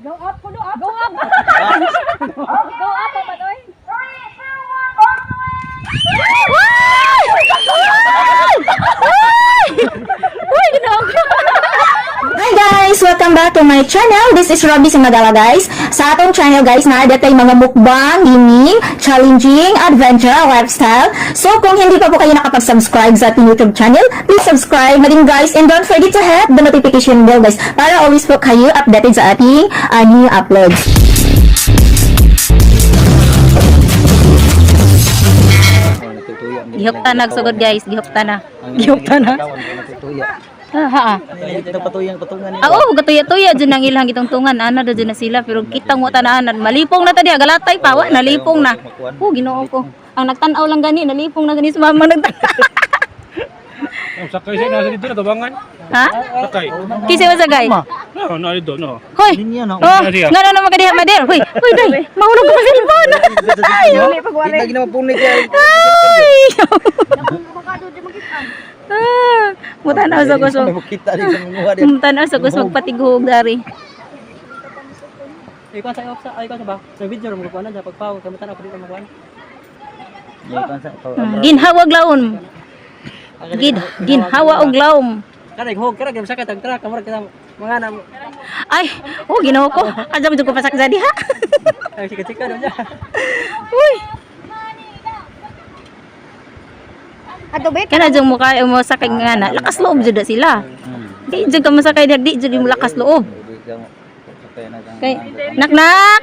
Go up, puno up. Go up. Go up, pamanoy. Uy, ginoo ko. Hi guys! Welcome back to my channel. This is Robbie Sumagala, guys. Sa atong channel, guys, naa tay mga mukbang, gaming, challenging, adventure, lifestyle. So kung hindi pa po kayo nakapag-subscribe sa ating YouTube channel, please subscribe na din, guys. And don't forget to hit the notification bell, guys, para always po kayo updated sa ating new uploads. Gihupta na sugod, guys, gihupta na. Gihupta na. Ha ha. Ito patuyang patungan Ah, oo, gatuya-tuya dyan ang ilang gitungtungan. Ana da dyan na sila pero kitang mo tanan malipong na ta diha galatay pa wa nalipong na. Oh, Ginoo ko. Ang nagtan-aw lang gani nalipong na gani si mama nagtan. Ang sakay siya nasa dito na tabangan. Ha? Sakay. Kinsa man sagay? No, na dito no. Hoy. Oh, ngano naman ka diha mader? Hoy, hoy day. Mahulog ko sa cellphone. Ay. Di na ginapunit yan. Ay. Ah, mutanaw sa kusog. Kita din sa mga din. Mutanaw sa kusog patighog dari. Ay, kuwan sa ay kuwan sa ba? Sa video mo kuwan na dyan pagpaw kay matan ako dito makuan. Ginhawag laon. Ginhawa og laom. Kanay hog kara gyud sakit ang truck kamura kita mga na Ay, oh, Ginoo ko. Adya mo jud ko pasak sa diha. ay sika-sika daw niya. Uy, Ato, be. kana jud mo kay mo sakay nga na lakas loob jud na sila. Di jud ka masakay diha, di jud mo lakas loob. Kay nak nak.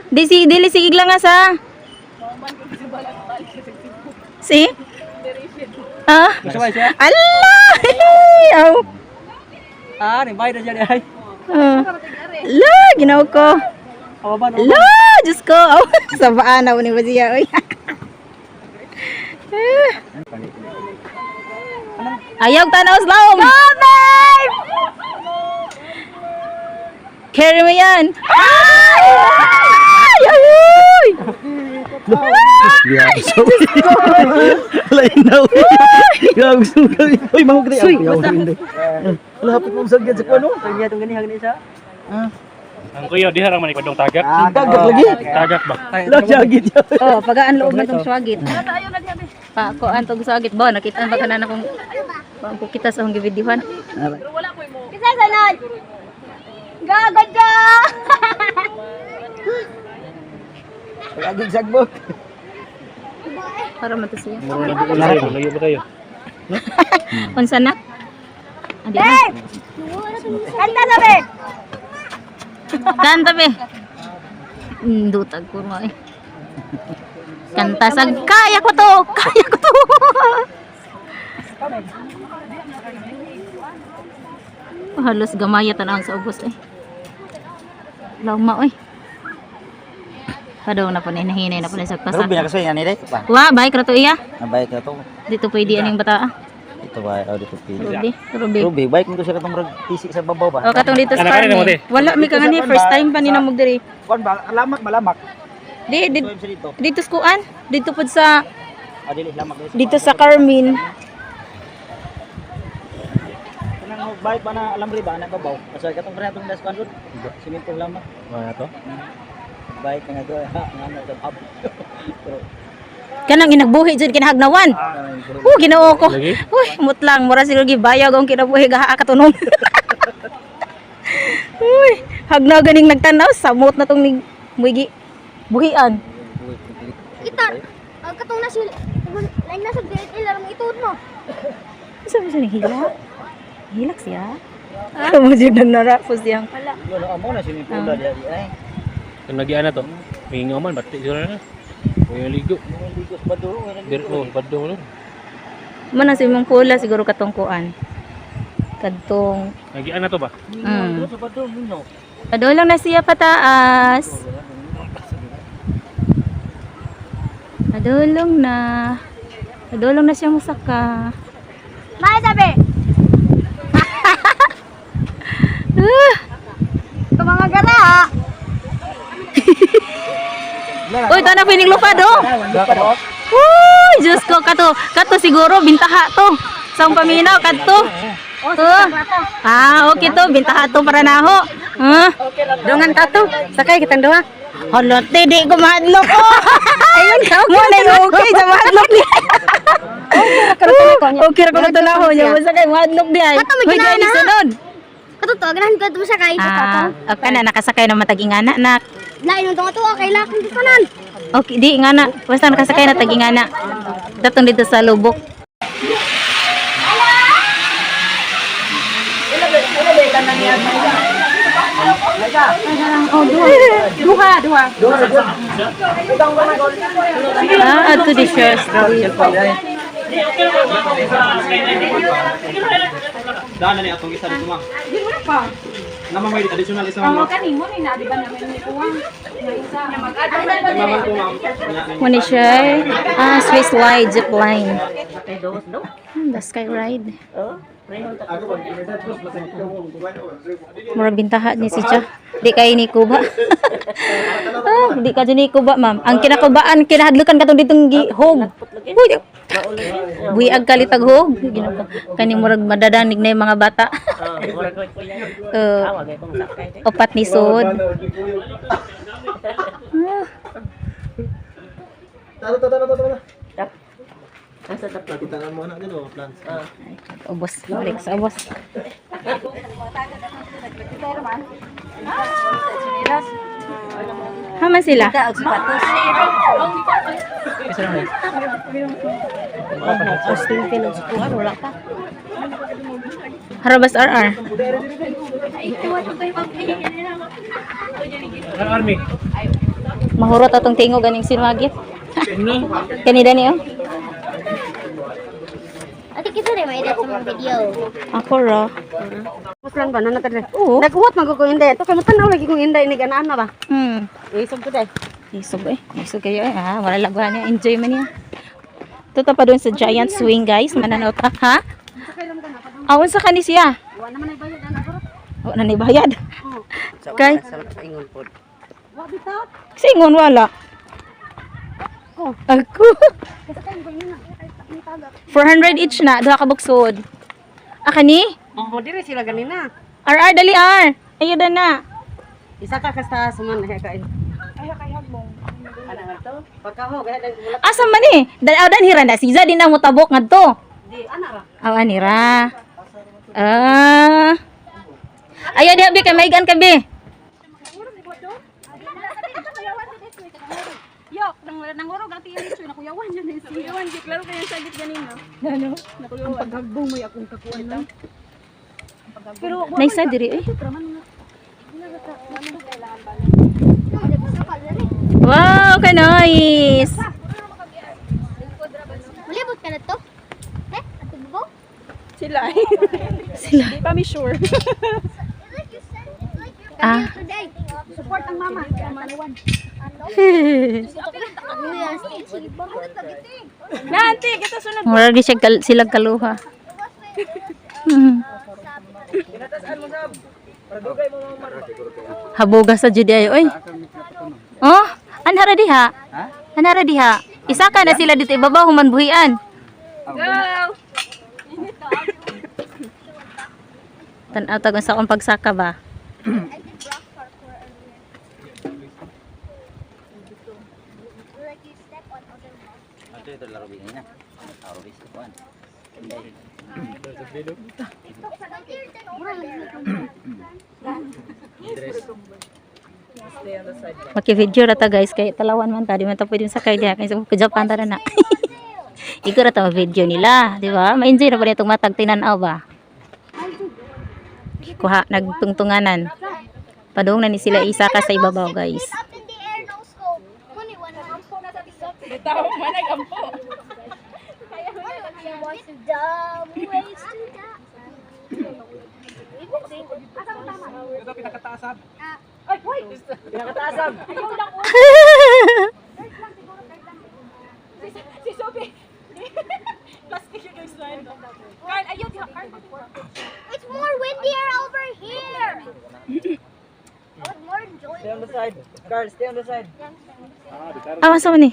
Di si dili si igla nga sa. Si? Ah? Masaway siya. Allah! Aw. Ah, ni bayad na siya di ay. Ah. La, Ginoo ko. Awa ba no? La, Diyos ko. Aw, sa baan na ni ba siya oy. Ayaw tanaw sa laom. Go, babe! Carry mo yan. Ay! Ay! Ay! Lain na. Grabe sugal. Uy, mangog na. Wala hapit mo sagyan sa kuno. Kanya tong gani hagni siya. Ang kuya diha ra man ikadong tagak. Tagak lagi. Tagak ba? La jagit ya. Oh, pagaan loob na tong swagit. Pa ko ang tong swagit ba nakita ba kana na kung ko kita sa akong givideohan. Kisa sanod. Go, go, go. Lagi sagbot. Para man to siya. Layo, layo ba kayo? Unsa na? Adi na. Kanta na, be. Kanta be. Dutag ko nga eh. Kanta sa kaya ko to, kaya ko to. Halos gamaya tan sa ubos eh. Lama oy. Kadaw na po na hinahinay na po na sa Pero pasak. binakasoy nga ni dai pa. Wa, bike ra to iya. Nabay ka to. Dito pwede aning bata ah. Ito ba oh dito pili. Ruby, Ruby. Ruby, bike mo to siya katong murag tisi sa babaw ba. O katong dito sa Anak, ano mo, farm. te? Wala mi ka ngani first time pa ni namog diri. Kuan ba lamak malamak. Di, di Sa dito. dito sa kuan, dito pud sa Ah, dili lamak dili. dito sa Carmen. Kanang bike ba na alambre ba na babaw. Kasi katong pre atong das kuan rod. Simento lamak. Wala to. Bike nga to ha nga na sa ab. Pero Kanang inagbuhi jud kinahagnawan. Oh, Ginoo ko. Lagi? Uy, mutlang mura siguro gibayag ang kinabuhi gaha katunong. Uy, hagnaw ganing nagtanaw samot na tong nig muigi buhian. Kita. Ang katong na sila. Lain na sa DHL, alam mo ituod mo. Sa mo siya nahilak? Hilak siya. Ah, mo jud na narapos siyang. Wala amo na swimming pool na di ay. Kung nagian na to. Mingaw man bati sila na. May ligo. Ligos ba do? Dir oh, badong lo. Man ang simong pula siguro katong kuan. Kadtong Nagian na to ba? Sa badong minyo. Padulong na siya pataas. Padulong na. Padulong na siya musaka. Maya sabi. Ah! Ito mga gara. ah. Uy, tana pining lupad oh. Uy, Diyos ko kato, kato siguro bintaha to. Sa akong paminaw kadto. Oh. Ah, okay to, bintaha to para naho. Ha? Dungan ta to. Sakay kitang duha. Hala, te, di ko mahadlok. Oh. Ayun ka, okay. Mo na okay sa mahadlok ni. Okay ra ko na tanawon niya sakay mahadlok di ay. Kato, may Hoy, di ay ni ginana. sunod. Kato to, ganahan ka mo sakay. Ah, okay na nakasakay na matag ingana nak. Lain nung to, okay lang kung tanan. Okay, di ingana. Basta nakasakay na tag ingana. Datong dito sa lubok. Duha, duha. Ah, add to the share street. Daan na ni atong isa dito, ma'am. Naman may additional isa, ma'am. Ma'am, po, ma'am. Muna siya. Ah, Swiss Wide zip line. The sky ride. Murag bintaha ni si Cha. Di kay ni Kuba. Ah, di ka ni Kuba, ma'am. Ang kinakubaan, kinahadlukan katong ditong gihog. Uy, buiag kalitag hog. Ginoo. Kani murag madadanig na yung mga bata. Upat ni sod. Tara, tara, tara, tara. Nakita na mo na dito, plans. Ubos, balik sa ubos. Haman sila. Harabas RR. Army. Mahurot atong tingo ganing sinwagit. Kanida niyo? Ate kita rin may edit sa mga video. Ako ra. Tapos lang ba na natadre. Oo. Nag-uwat man ko kung inday. To kay mutanaw lagi kung inday ni ganaan na ba. Isog ko day. Isog eh. Isog kayo eh. Ah, wala lagwan niya. Enjoy man niya. Ito ta pa doon sa giant swing, guys. Mananaw ta, ha? Awon sa kani siya. Wa naman ay bayad ana bro. Wala na ni bayad. Kay, Ingon po. Wa bitaw. kasi ingon wala. Ako. 400 each na. Duha ka buksod. Ah, kani? Mo dire sila ganina. RR, dali R. Ayun na na. Isa ka kasta suman ay kain. Ay kay hagbong. Ana nga to. Pagkaho gaya dang mula. Asa man eh? Dal aw dan hira na. Siza din na mo tabok ngadto. Di ana ra. Aw anira. Ah. Ayaw diha bi kay maigan ka bi. Yok, nang nangurog ang tiyan ni nakuyawan niya ni siya. Di klaro kayo sagit ganina. Ano? Ang paghagbong may akong kakuan na. Pero Naisa diri eh. Wow, ka nice. Malibot ka na to? Eh, ate Bubo? Sila. It's like you said, it's like you're Ah. today. Support ang mama. Mura di siya sila kaluha. Haboga sa jud ay oy. Oh, anhara diha. Anhara diha. Isa ka na sila dito ibabaw human buhian. Go. Tan-aw tag sa akong pagsaka ba. Like you step on other Ito ito laro bingin na. Laro bis kuan. Maki-video ra ta guys kay talawan man ta di man ta pwede sakay diha kay sa Japan ta na. Ikaw ra ta video nila, di ba? Ma-enjoy ra ba nitong matag tinan-aw ba? Kuha nagtungtunganan. Padung na ni sila isa ka sa ibabaw guys. Up in the air, no scope. Muni, wala ampo na sa TikTok. Bitaw, manag ampo. Wants to dumb ways to die. Ito pinakataasab. It's more windier over here. I would more enjoy Stay on the side. Carl, stay on the side. Ah, masa man ni?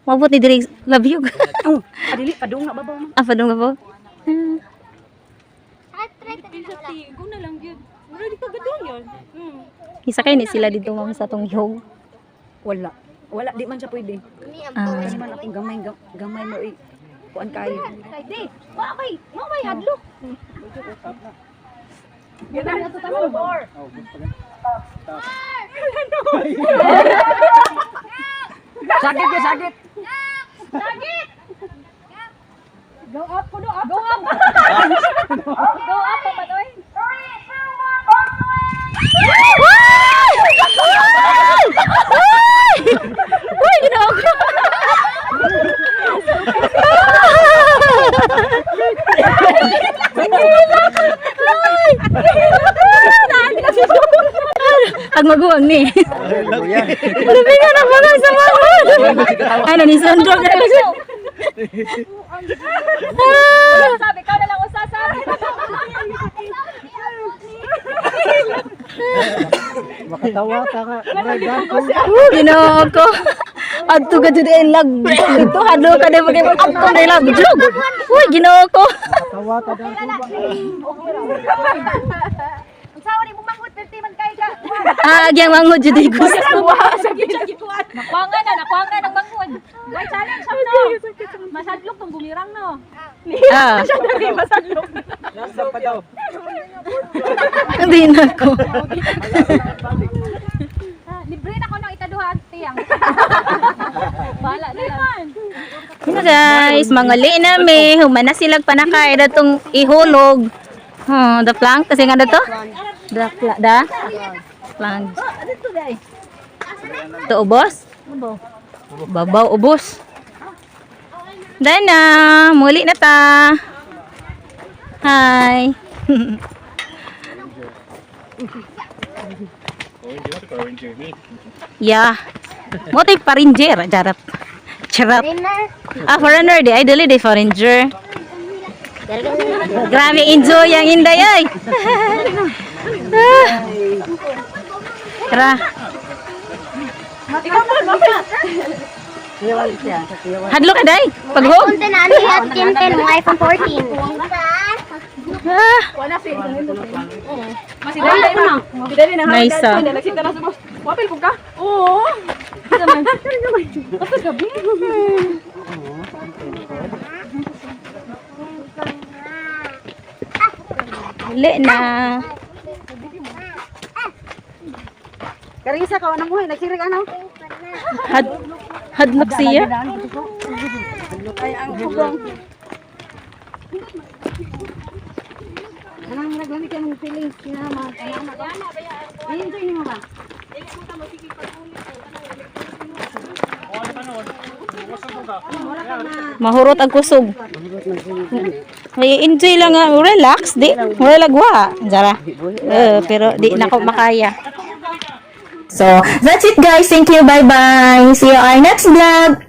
Mabot ni diri love you. Oh, adili padung na babaw man. Ah, padung ba po? I try to. Isakay ni sila dito, ma'am, sa tong hog. Wala. Wala, di man siya pwede. Ah. Kasi man akong gamay, gamay mo eh. Kuan kayo. Sakit ka, sakit. Go up, kuno up. Go up. Go up, pamanoy. Uy, ginoo ko. Ang maguwang ni. Labi nga na mga sa mga. Ano ni Sandro ka lang siya. Sabi ka na lang usasabi. Makatawa ta ka. Maray dako. Ginoo ko. Adto ka jud ay lag. Dito hadlo ka na pag adto na lag. Jug. Uy, Ginoo ko. Tawa ta dako ba. Unsa ni mong manghod perti man kay ka. Ah, agyang manghod jud ay gusto. Nakuangan na, nakuangan ang manghod. Way challenge siya no. Masadlok tong bumirang no. Ah, Masadlok. Nasa pa daw. hindi na ko. Libre na ko ng ikaduha tiyang. Bala na lang. Yun na guys, mga li na mi, humana silag panakay datong ihulog. The plank kasi nga dato? The plank. To ubos? Babaw ubos. Dana, muli na ta. Hi. Oh, hindi mo ito Ranger me. Yeah. Mo tay parinjer, jarap. Charap. Ah, foreigner di ay dili di foreigner. Grabe enjoy ang inday ay. Ah. Tara. Hadlo ka day. Paghog. Punta na ni at Kinten mo iPhone 14. Ah, Masidali na. Masidali na. Nice, ah. Nagsita na sa boss. Wapil po ka? Oo. Kato gabi. Uli na. Karisa ka nang buhay nagsirig ano? Hadlok siya. Ay ang hubong. Anang naglami ka ng feelings niya ma. Enjoy nimo ba? Mahurot ang kusog. May enjoy lang nga, relax di. Wala lagwa. Jara. Eh, pero di na ko makaya. So, that's it guys. Thank you. Bye-bye. See you on our next vlog.